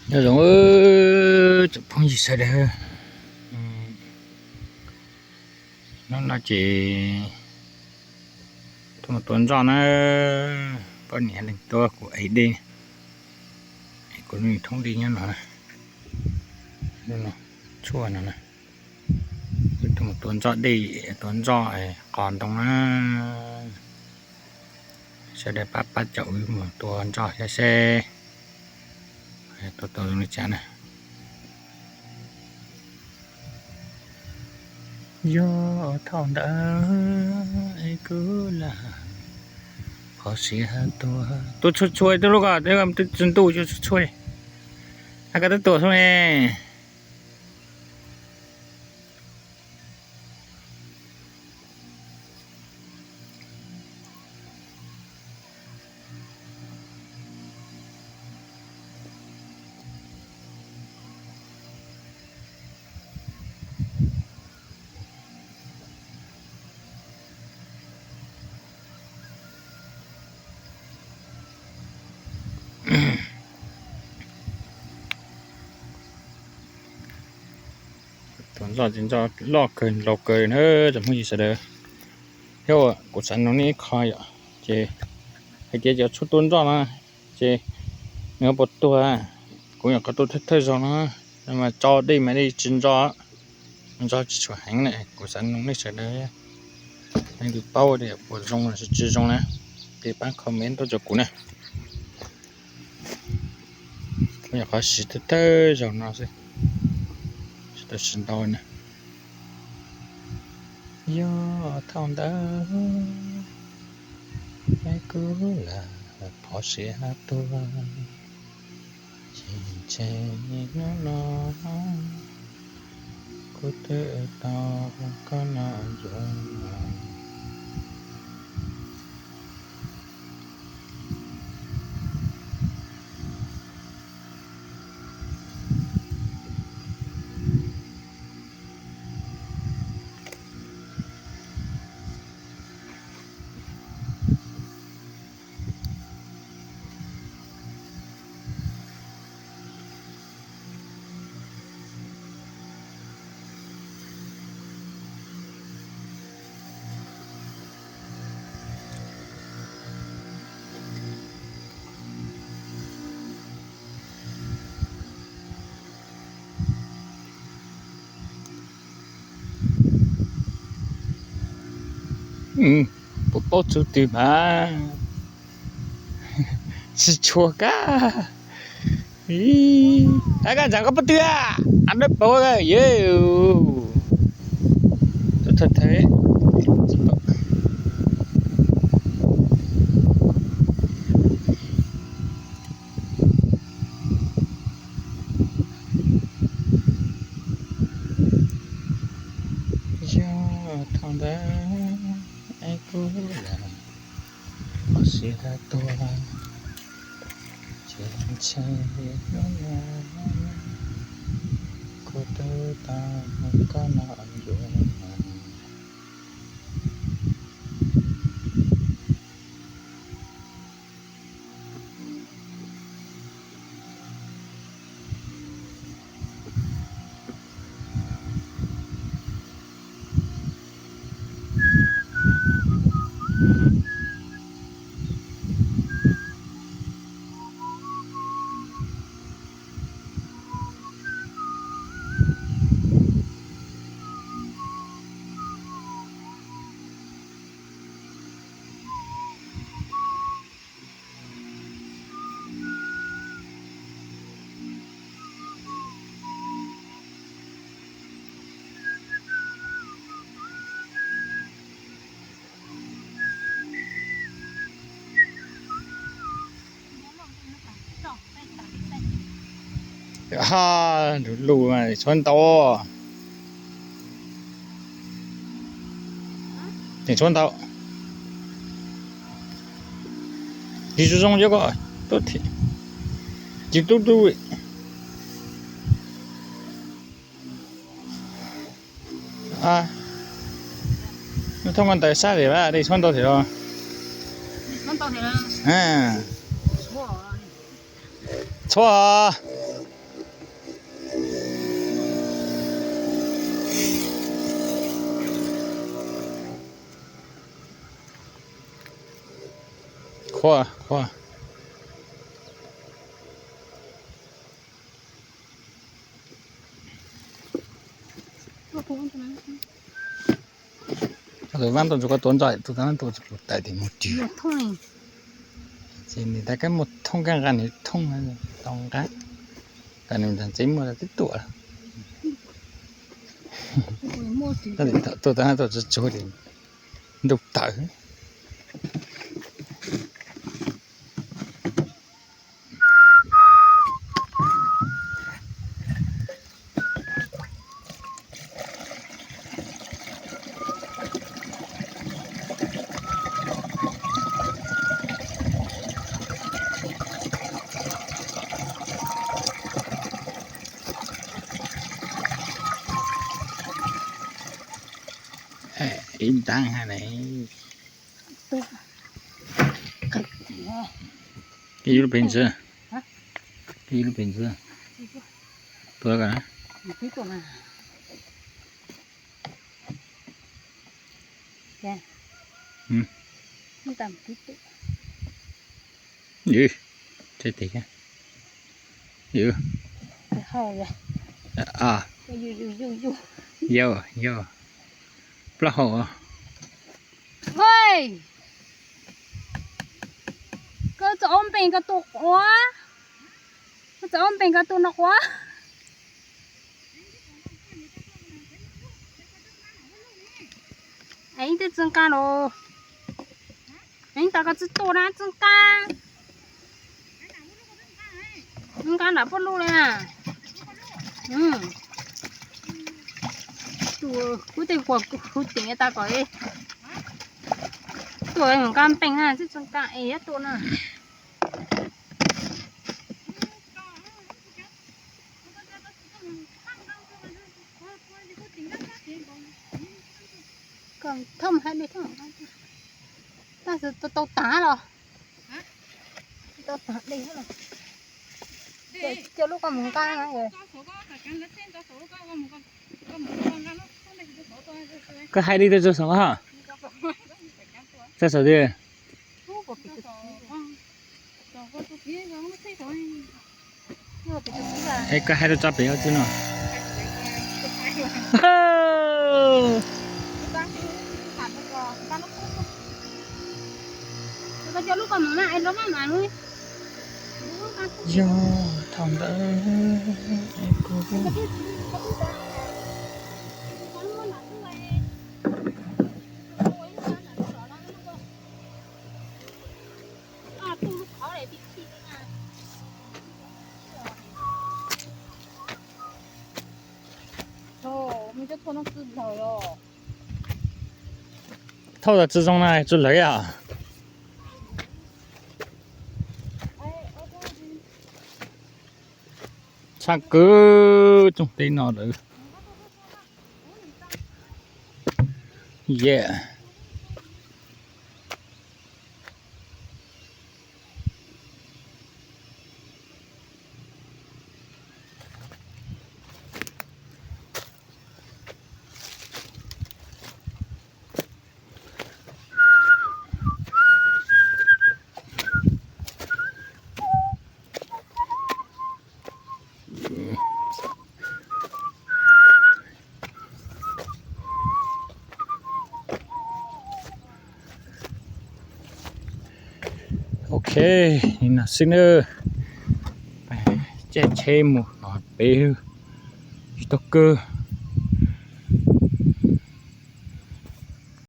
Nyob zoo tsoom phooj ywg sawv daws, hnub no ces tuaj mus tua ntxoj na, poj niam leej tua kuv ev dej, kuv lub thoob dej nyob no, tshuaj no na, wb tuaj mus tua ntxoj dej, tua ntxoj qos ntoo na. Sawv daws pab pab caum wb mus tua ntxoj saib seb tua tau zoo li cas na. Yog thaum ntawd es kuv lam phov siav tuag. Tua txhua txhua tus lub ko, twb tsis ntuj, tua txhua txhua li. Hais koj twb tuaj xwb ne. Tus ntxoj ces ntxoj loj kawg, laus kawg na tsoom phooj ywg sawv daws. Thiab kuv xav nug nej ib qho yom, ces hais tias cov tshuaj tua ntxoj no ces nws puas tuag? Kuv nyuam qhuav tua thawj thawj zaug no, mas tso dej mas dej tsis ntxo, ntxo tsis tshua heev na. Kuv xav nug nej sawv daws, nej twg paub tias puas zoo los tsis zoo na, ces pab comment tuaj rau kuv na. Kuv nyuam qhuav siv thawj thawj zaug no xwb, tsis tau siv ntau na. Yog thaum ntawd es kuv lam phov siav tuag, ces ntshe hnub no kuv twb tau koj noj yuav. Puas paub txog twg mas tsis tshua kab. Ab, koj ntxeev koj pob tw a, ab dawb paug yw. Yog thaum ntawd es kuv lam phov siav tuag, ces ntshe hnub no kuv twb tau koj noj yuav. Ha, nrug lug mas tshuav ntau, tshuav ntau. Tsis zoo zoo cov ko, tub, tsis tub tub. Nws thoob ko ntawd sab tim, dej tshuav ntau thiab los? Txhua. Ua, ua. Tus vab ntoo tsuas koj tuav ntso, tus tab tus tsis pum tawm tim mus twg. Ces nws tab kab mus thooj kab nqa nws thooj tau nqa. Kom nws ntag tsev muaj tib tuam. Tus tab tus tsuag tsuag li ntuj tawm. Ib ntab ha ne. Ib lub peev xwb. Ib lub peev xwb. Tuav ko na. Ywg, tsai tes. Ywg. Yog, yog. Plaub hau. Hej, koj txawm ob npees koj tua quav, koj txawm ob npees koj tua no quav. Es ib tug txwj nqa los, es tas koj txwj tua na txwj nqa. Nqa nram pob luj li na. Kuv tej kuv teem tas kom tuaj nqa npees na txwj txwj nqa es yuav tua na. Thauj hais dej thauj, tab sis tau tag los, tau tag dej los, coj lub koj mus nqa na. Koj hais li rau tso saum ha. Tso saum twg? Es koj hais rau tso pem ua twg no? Yog thaum ntawd kuv Thauj tas tsi zoo na tsi lawv yom. Tshaj kawg tsoom teb no lawm. Yeah. Ok, li no xwb nawb. Caij tsheb mus no peb tsis tau kawg.